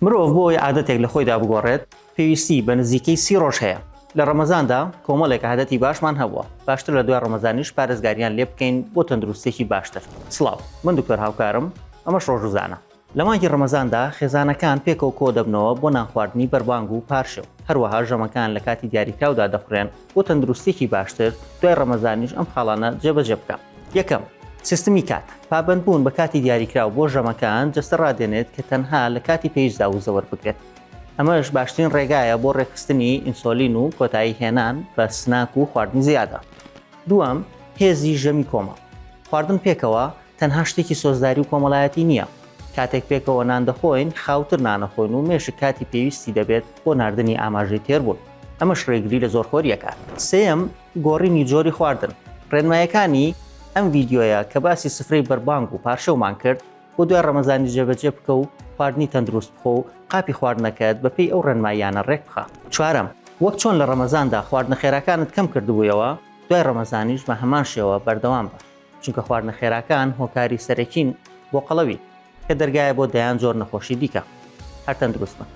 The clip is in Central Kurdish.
مرۆڤ بۆ ئەوەی عادەتێک لە خۆیدا بگۆڕێت پێویستی بە نزیکەی سی ڕۆژ هەیە. لە ڕەمەزاندا کۆمەڵێک عادەتی باشمان هەبووە، باشتر لە دوای ڕەمەزانیش پارێزگاریان لێ بکەین بۆ تەندروستیەکی باشتر. سڵاو، من دکتۆر هاوکارم، ئەمەش ڕۆژوزانە. لە مانگی ڕەمەزاندا خێزانەکان پێکەوە کۆدەبنەوە بۆ نانخواردنی بەربانگ و پارشێو، هەروەها ژەمەکان لە کاتی دیاریکراودا دەخورێن بۆ تەندروستیەکی باشتر، دوای ڕەمەزانیش ئەم خاڵانە جێبەجێ بکە. یەکەم، سیستمی کات، پابەندبوون بە کاتی دیاریکراو بۆ ژەمەکان جەستە ڕادێنێت کە تەنها لە کاتی پێویستدا وزە وەربگرێت. ئەمەش باشترین ڕێگایە بۆ ڕێکخستنی ئینسۆلین و کۆتایی هێنان بە snack و خواردنی زیادە. دووەم، هێزی ژەمی کۆمەڵ، خواردن پێکەوە تەنها شتێکی سۆزداری و کۆمەڵایەتی نییە. کاتێک پێکەوە نان دەخۆین، خاوتر نانەخۆین و مێشک کاتی پێویستی دەبێت بۆ ناردنی ئاماژەی تێربوون. ئەمەش ڕێگری لە زۆرخۆری ئەکات. سێیەم، گۆڕینی جۆری خواردن. ڕێنمایەکانی ئەم ڤیدیۆیە کە باسی سفرەی بەربانگ و پارشێومان کرد، بۆ دوای ڕەمەزانیش جێبەجێ بکە و خواردنی تەندروست بخۆ و قاپی خواردنەکەت بەپێی ئەو ڕێنماییانە ڕێک بخە. چوارەم، وەک چۆن لە ڕەمەزاندا خواردنە خێراکانت کەم کردبوویەوە، دوای ڕەمەزانیش بە هەمان شێوە بەردەوام بە، چونکە خواردنە خێراکان هۆکاری سەرەکین بۆ قەڵەوی، کە دەرگایە بۆ دەیان جۆر نەخۆشی دیکە. هەر تەندروست بن.